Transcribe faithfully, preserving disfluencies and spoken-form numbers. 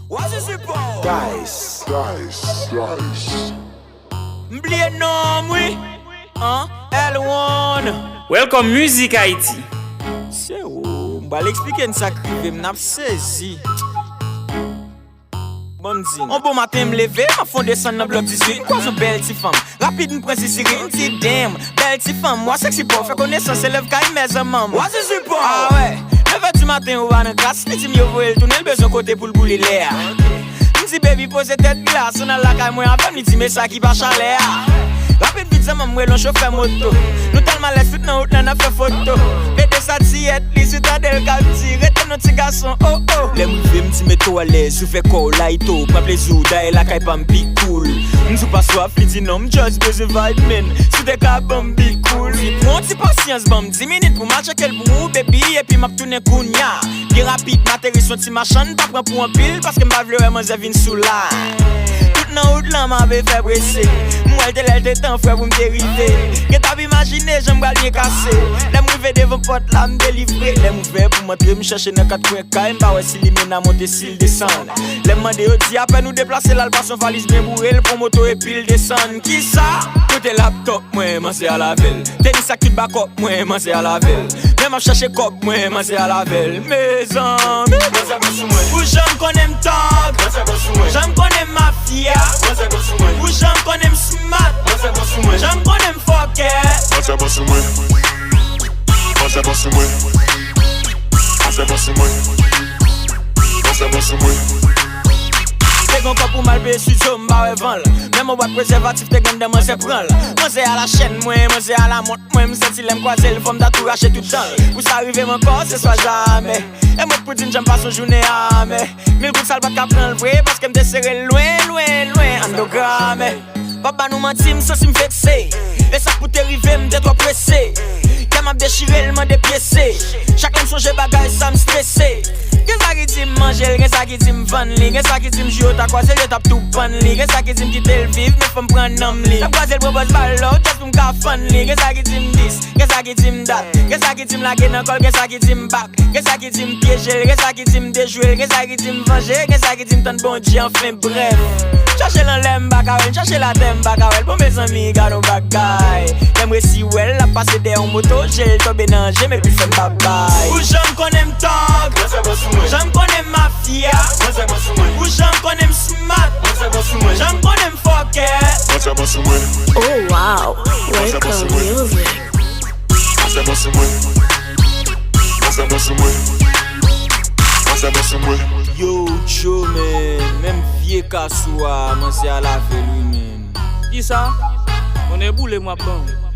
What's the report? Guys, guys, guys. M bliye non m wi. An, L one. Welcome Music Haiti. Se ou, m pral eksplike n sa k rive m, n ap sezi. Bon, m di n. On bon maten, m leve, m ap fè on desann nan blòk dizuit, m kwaze on bèl ti fanm. Rapid, m pran ziziri, m di, damn, bèl ti fanm, wa seksi paw, fè konesans, elèv kay mèzanmanm. Wa zizi paw. Ah wè, nevè di maten, ou pa nan klas, li di m yo voye l tounen, l bezwen kote pou l boule lè a. M di, baby, poze tèt glas, ann al lakay mwen avè m, li di, men sa ki pa chalè a. Rapid, vit zanmanm, m rele on chofè moto. Nou tèlman alèz, tout nan wout lan, n ap fè foto. Pede sa tiyèt, li sou tande l k ap di, rete non ti gason, oh, oh. Lè m rive, m di, mete w alèz, ouvè kò w, layite w, pran plezi w, dayè lakay pa m pi cool. M di w pa swaf, li di non, m just bezwen vibe, man. Si w te ka ban m big cool. Pran yon ti pasyans, ban m dis minit pou m al tcheke l pou ou, baby, epi m ap tounen kounya. Byen rapid, m ateri sou yon ti machann, pa pran pou anpil, paske m pa vle wè manzè vin sou la. Tout nan wout lan, m ap fè prese. M wè l te lè l te tan, frè, pou m te rive. Gen t ap imajine jan m pral byen kase. Lè m rive devan pòt la, m delivre. Lè m ouvè pou m antre, m chèche nan kat kwen kay, m pa wè si limena monte, si l desann. Lè m mande yo di apèn ou deplase l al pase yon valiz byen boure l pran moto epi l desann. Kisa? Kote laptop mwen, manzè al avè l. Tenis ak tout bakòp mwen, manzè al avè l. Men m ap chache kòb mwen, manzè al avè l. Mezanmi. Manzè bon sou mwen. Pou jan m konnen m tòg. Manzè bon sou mwen. Jan m konnen m mafya. Manzè bon sou mwen. Pou jan m konnen m smart. Manzè bon sou mwen. Jan m konnen m fòkè. Manzè bon sou mwen. Manzè bon sou mwen. Manzè bon sou mwen. Manzè bon sou mwen. Te gen kòb pou m al peye studio, m pa wè van l. Menm yon bwat prezèvatif te gen anndan, manzè pran l. Manzè a la chèn mwen, manzè a la mont mwen, m santi lè m kwaze l, fò m ta tou rache tout dan l. Pou sa rive m ankò, se swa jamè. E mwen k pou di n jan m pase yon jounen amè. Mil goud sa l pa t ka pran l vre, paske m te sere l lwen, lwen, lwen, anndan gramè. P ap ba nou manti, m santi m vekse. E sa k pou te rive, m te twò prese. Kè m ap dechire l, mande pyese. Chak lè m sonje bagay sa, m strese. Gen sa ki di m manje l, gen sa ki di m vann li. Gen sa ki di m jou yo ta kwaze l, yo t ap tou pann li. Gen sa ki di m kite l viv, men fò m pran nanm li. N ap kwaze l, pran pòz ba l love, just pou m ka fann li. Gen sa ki di m dis, gen sa ki di m dat. Gen sa ki di m lage nan kò l, gen sa ki di m bak. Gen sa ki di m pyeje l, gen sa ki di m dejwe l, gen sa ki di m vanje, gen sa ki di m tann Bondye, anfen, brèf. Chache l anlè, m pa ka wè l, chache l atè, m pa ka wè l, bon, mezanmi, gad on bagay. Lè m resi wè l, l ap pase dèyè on moto, je l tonbe nan je m epi l fè m babay. Pou jan m konnen m tòg, manzè bon sou mwen. Jan m konnen m mafya, manzè bon sou mwen. Pou jan m konnen m smart, manzè bon sou mwen. Jan m konnen m fòkè, manzè bon sou mwen. Oh wow, Welcome Music. Manzè bon sou mwen. Manzè bon sou mwen. Manzè bon sou mwen. Yo, Joe, man. Menm vye kasou a, manzè a lave l wi, man. Kisa? Konnen boule m w ap ban m.